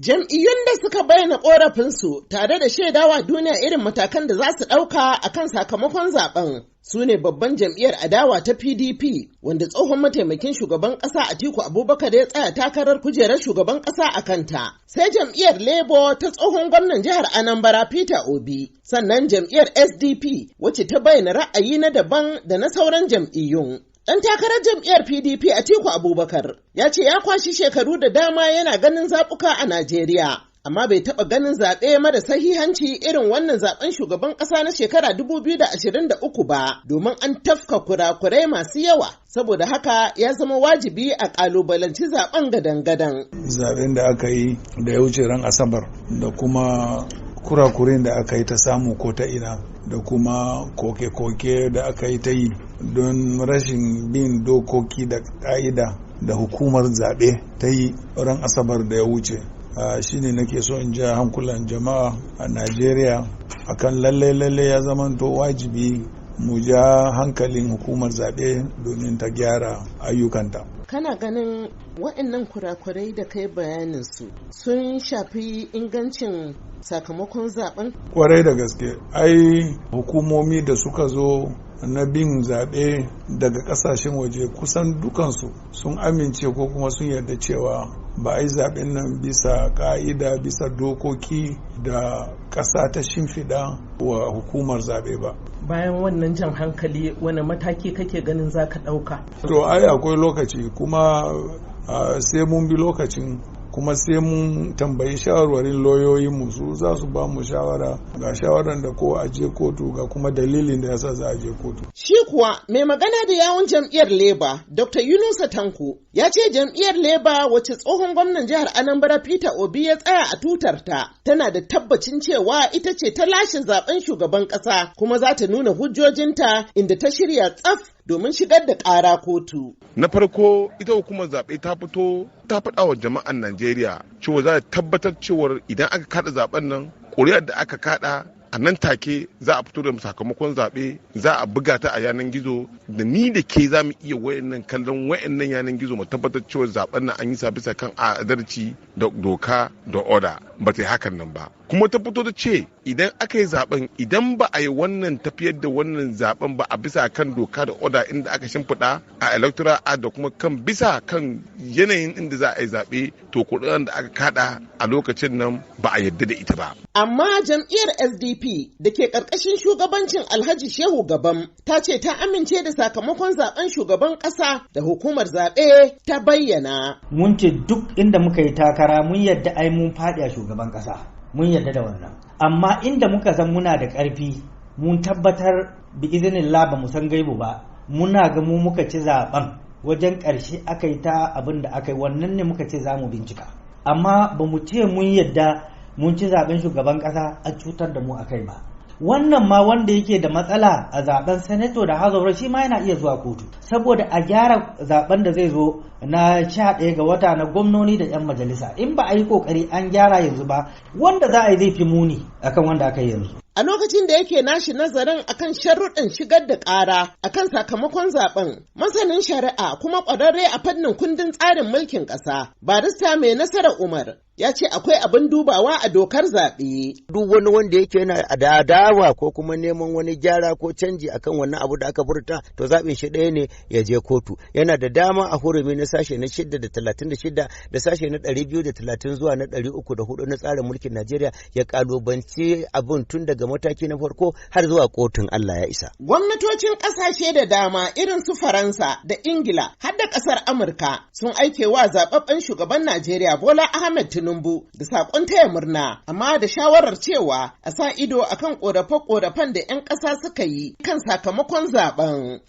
Jam'iyyun da suka bayyana ƙorafinsu tare da shaidawa duniya irin matakan da za su ɗauka a kan sakamakon zaben su ne babban jam'iyyar adawa ta PDP, wanda tsohon mataimakin shugaban ƙasa Atiku Abubakar ya tsaya takarar kujerar shugaban ƙasa a kanta. Sai jam'iyyar Labour ta tsohon gwamnan jihar Anambra Peter Obi, sannan jam'iyyar SDP, wacce ta bayyana ra'ayi na daban da na sauran jam'iyyun. Ɗan takarar jam'iyyar PDP Atiku Abubakar ya ce ya kwashi shekaru da dama yana ganin zaɓuka a Najeriya, amma bai taɓa ganin zaɓe mara sahihanci irin wannan zaɓen shugaban ƙasa na shekara 2023 ba, domin an tafka kurakurai masu yawa. Saboda haka ya zama wajibi a ƙalubalanci zaɓen gadan-gadan. Zaɓen da aka yi da ya wuce ran Asabar, da kuma kurakurin da aka yi ta samu ko ta ina, da kuma koke-koke da aka yi ta yi don rashin bin dokoki da ƙa'ida da hukumar zaɓe ta yi ran Asabar da ya wuce, shine nake so in ja hankulan jama'a a Najeriya akan lalle-lalle ya zamanto wajibi mu ja hankalin hukumar zaɓe domin ta gyara ayyukanta. Kana ganin waɗannan kurakurai da kai bayanin su sun shafi ingancin sakamakon zaben? Kwarai da gaske, ai hukumomi da suka zo na bin zaɓe daga ƙasashen waje kusan dukansu sun amince ko kuma sun yarda cewa ba a yi zaɓen nan bisa ƙa'ida, bisa dokoki da ƙasa ta shimfiɗa wa hukumar zaɓe ba. Bayan wannan jan hankali, wani mataki kake ganin za ka ɗauka? To, ai akwai lokaci kuma, sai mun bi lokacin, kuma sai mun tambayi shawarwarin lauyoyinmu. Su za su ba mu shawara, ga shawaran da ko a je kotu, ga kuma dalilin da yasa za a je kotu. Shi kuwa mai magana da yawun jam'iyyar Labour, Dr. Yunusa Tanko, ya ce jam'iyyar Labour, wacce tsohon gwamnan jihar Anambra Peter Obi ya tsaya a tutarta, tana da tabbacin cewa ita ce ta lashe zaben shugaban kasa, kuma za ta nuna hujjojinta, inda ta shirya tsaf domin shigar da ƙara kotu. Na farko, ita hukumar zaɓe ta fito ta faɗa wa jama'an Najeriya cewa za ta tabbatar cewar idan aka kaɗa zaɓen nan, ƙuri'ar da aka kaɗa a nan take za a fito da sakamakon zaɓe, za a buga ta a yanar gizo, da ni da ke za mu iya wayannan kallon wayannan yanar gizo mu tabbatar cewa zaɓen nan an yi sa bisa kan adalci da doka da oda. Ba ta yi hakan nan ba. Kuma ta fito ta ce idan aka yi zaben, idan ba a yi wannan tafiyar da wannan zaben ba a bisa kan doka da oda inda aka shimfiɗa a Electoral Act da kuma kan bisa kan yanayin inda za a yi zaɓe, to kuɗin da aka kada a lokacin nan ba a yarda da ita ba. Amma jam'iyyar SDP da ke ƙarƙashin shugabancin Alhaji Shehu Gabam ta ce ta amince da sakamakon zaben shugaban ƙasa da hukumar zaɓe ta bayyana. Mun ce duk inda muka yi takara mun yarda ai mun faɗi a shugaban ƙasa. Mun yarda da wannan. Amma inda muka san muna da ƙarfi, mun tabbatar bi izinin ba mu san gaibu ba, muna ga mu muka ci zaben, wajen ƙarshe aka yi ta abin da aka yi, wannan ne muka ce za mu bincika. Amma ba mu ce mun yarda mun ci zaben shugaban kasa a cutar da mu a kai ba. Wannan ma wanda yake da matsala a zaben senator da House of, shi ma yana iya zuwa kotu saboda a gyara zaben da zai zo na 11 ga wata na gwamnoni da 'yan majalisa. In ba a yi kokari an gyara yanzu ba, wanda za a yi zai fi muni akan wanda aka yi yanzu. A lokacin da yake nashi nazarin akan sharuɗin shigar da ƙara akan sakamakon zaben, masanin shari'a kuma ƙwararre a fannin kundin tsarin mulkin ƙasa, Barista Mai Nasara Umar, ya ce akwai abin dubawa a dokar zaɓe. Duk wani wanda yake yana da adawa ko kuma neman wani gyara ko canji akan wannan abu da aka furta, to zaɓin shi ɗaya ne, ya je kotu. Yana da dama a hurumi na sashe na 636 da sashe na 230 zuwa na 304 na tsarin mulkin Najeriya ya kalubanci abin tun daga mataki na farko har zuwa kotun Allah ya isa. Gwamnatocin ƙasashe da dama irin su Faransa da Ingila har da ƙasar Amurka sun aike wa zaɓaɓɓen shugaban Najeriya Bola Ahmed Tinubu da saƙon taya murna, amma da shawarar cewa a sa ido akan ƙorafe-ƙorafen da 'yan ƙasa suka yi kan sakamakon zaben.